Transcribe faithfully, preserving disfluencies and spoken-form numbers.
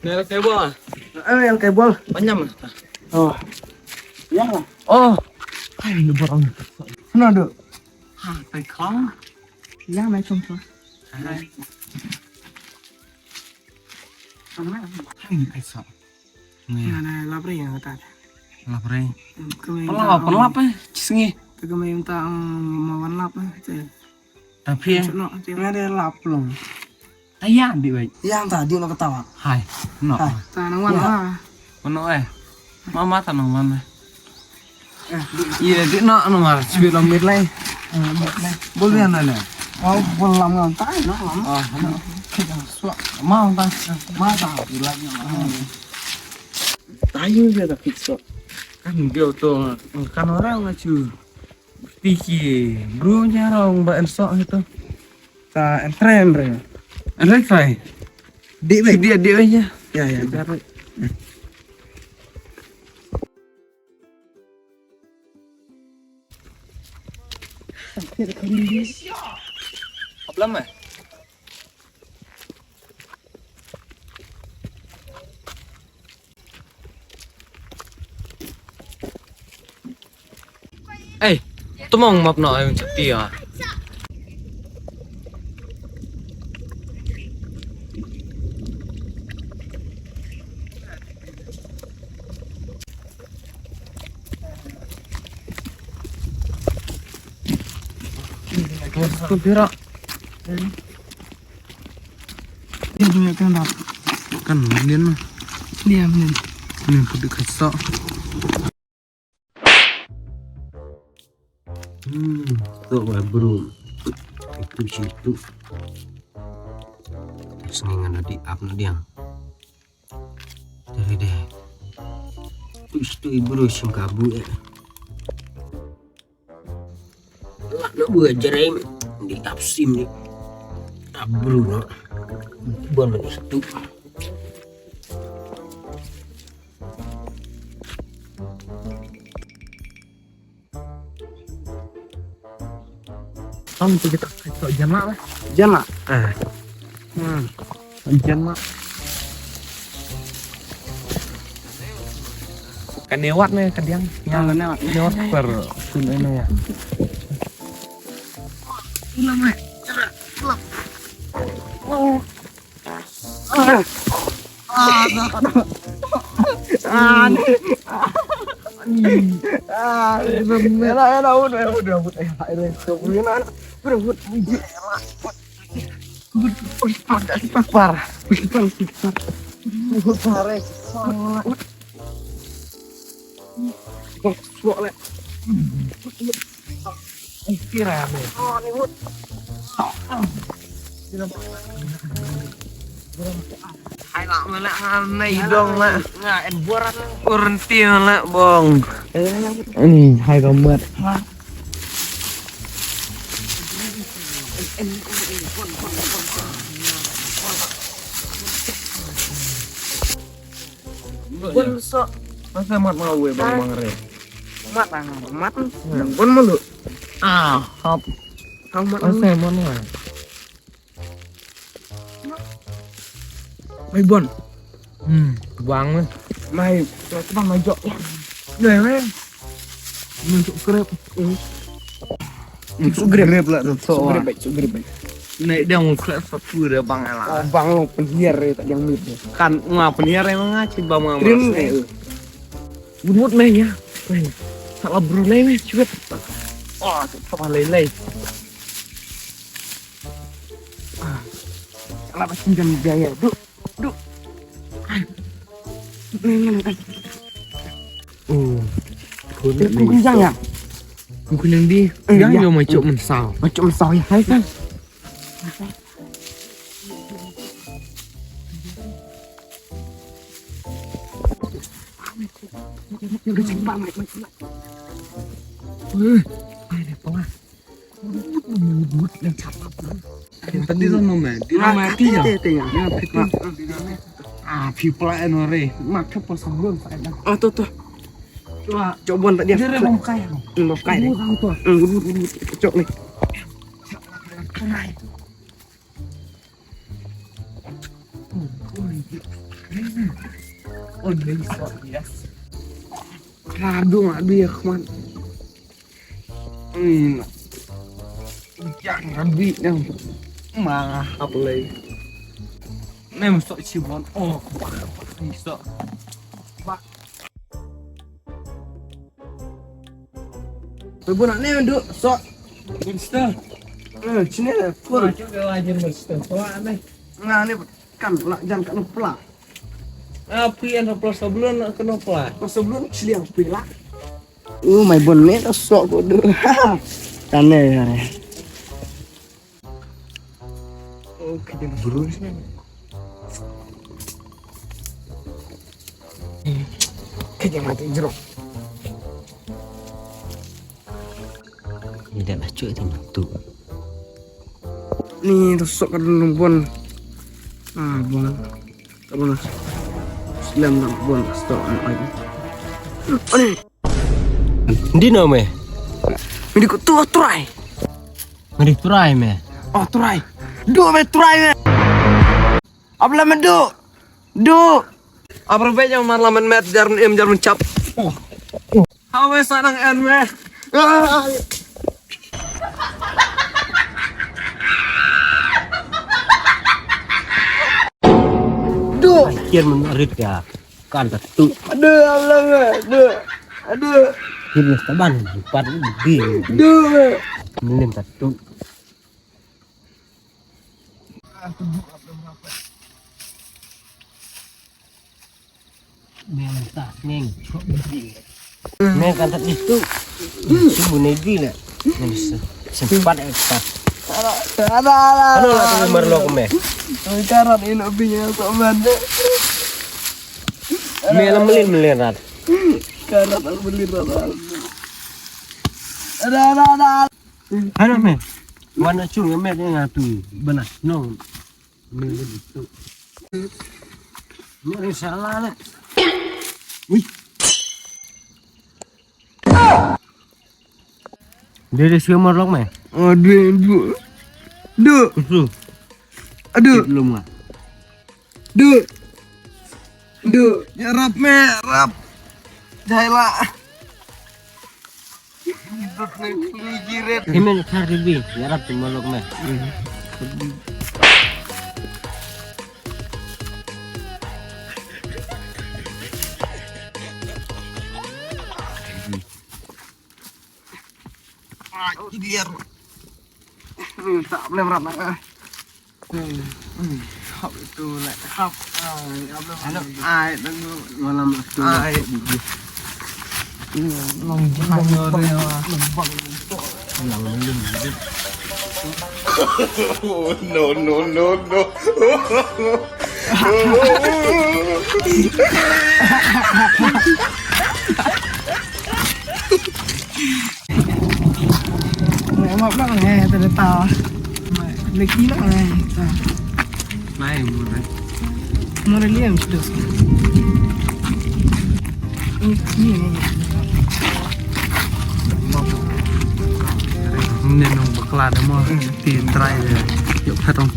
Nè, cái bol. Ê, cái bol. Bánh nhầm. Ồ. Iya lah. Oh. Hai, lu barang. Sana duk. Ha, tay khong. Iya, mai chung chung. Hai. Hai, ai sa. Nè. Nè, nè, lap ri ya ta. Lap ri. Pala, pala apa? Cisngi. Te kemai minta, em, mawan lap, eh. Tapi ya. Nggak ada lap belum. Aya di wei. Yang tadi nak ketawa. Hai. No. Hai. Ta nang wan la. Mano eh. Mama ta nang wan eh. Iya, di no no mar. Sweet lam mit lai. Bol dia na le. Oh, bol lam ngam tai no lam. Ah, no. Suak. Ma ta. Ma ta. Di lai. Tayu dia tak kit suak. Kan dia tu kan orang acu. Piki bro nya rong ba en sok itu. Ta en tren re. En tren try. Di be dia dia aja. Ya ya. Apa lama? Ê, tao mong map no ai un chati ah. Kan pira? Ini juga kan dah. Kan nin mah. Nin nin. Nin putih kacau. Hmm, tu wah bro. Itu situ. Terus ngan ada di up na dia. Dari deh. Tu situ ibu dah sing kabu eh. Lah nak buat jerem di up sim ni. Up bro nak. Buat mana situ. Kan kita kita jalan lah. Jalan. Ah. Hmm. Jalan. Kan lewat nih kadiang. Ya, kan lewat. Lewat per kun ini ya. Ini mah. Oh. Ah, ni. Ah, ni. Ela, ela, udah, udah, udah. Eh, ela, ela, udah, udah. Udah, udah. Udah, udah. Udah, udah. Udah, udah. Udah, udah. Hai lah mala nai dong la. Nga en buaran. Urenti la bong. Ni hai ka mat. Bun so. Masa mat ma we bang bang re. Mat ah, mat. Bun malu. Ah, hop. Hang mat. Masa mat ma. Mai bun. Hmm, bang me. Mai, tu bang mai jok. Deh me. Mun suk grep. Suk grep. Grep lah tu. Suk grep baik, suk grep baik. Naik dia mun klep satu dia bang lah. Oh, bang lo penhiar ya tak yang mit dia. Kan nga penhiar emang nga cit bang nga. Trim malas ni. Wut wut meh ya. Salah bro lai meh cuit. Oh, tak apa lai lai. Salah macam jam jaya. Duk. Duh. Ai. Oh. Khun ni. Khun jang ya. Khun yang di. Eh, yang ya. Yo mai chok men saw. Mai chok men saw ya. Hai kan. Eh, ai deh pala. Tadi tu nama, di nama tiga. Ah, people and ore. Mak ke pas belum saya dah. Ah, tu tu. Coba. Coba tak dia. Dia rebong kai. Hmm, bong kai. Orang tu. Hmm, wut wut wut. Cok ni. Right. Oh, nice. Yes. Aduh, aduh, ya, kawan. Hmm. Yang rabbit yang ma haplei. Nem sok chibon. Oh, ni sok. Ba. Bun ne duk sok. Mister. Eh, sini pun. Macam ke wajib mister. Wah, aneh. Nah, ni kan lah jangan kena pula. Api yang plus sebelum nak kena pula. Plus sebelum chili yang pula. Oh, mai bun ne dah sok ko duk. Kan ne ya. Okay, dia burung sini. Kenya mati jeruk. Ni dah baca di tu. Ni tusuk ke dalam bun. Ah, bun. Tak bun. Selam dalam bun. Stop. Ani. Di no me. Midi ku tu try. Midi try me. Oh, try. Do me try me. Abla me do. Do. Abra be jang mar lamen met jar men im jar men chap. Oh. Hawe sanang en me. Ah. Do. Kian men rit ya. Kan tatu. Aduh, Allah, aduh. Aduh. Ini taban, empat di. Aduh. Melin tatu. Meng tak, meng. Meng kan tatu. Sungguh nedi lah. Sempat ekpat. Ada, ada, ada. Anu lah tu merlok me. Oi, karat ino binya sok bande. Me lah melin melin rat. Karat lah melin rat. Ada, ada, ada. Anu me. Wan chung me dengan tu. Benar. No. Me lah itu. Ni salah lah. Wih. Dia ada siomar lok me. Aduh, aduh. Duh. Kusu. Aduh. Belum lah. Duh. Duh. Ya rap me, rap. Jai lah. Himen kar ribi, ya rap tu malok me. Ah, ini dia. Hmm, tak boleh merap nak. Hmm, hmm. Hap itu lah, hap. Ah, ya Allah. Halo, ai, tunggu. Malam itu. Ai. Nong jin nong lembang. Yang belum. No, no, no, no. Map lang eh, tadi tahu. Lagi lah eh. Mai muna. Muna liam situ. Ni ni. Ni nong bakla dah mau ti try deh. Yuk patong.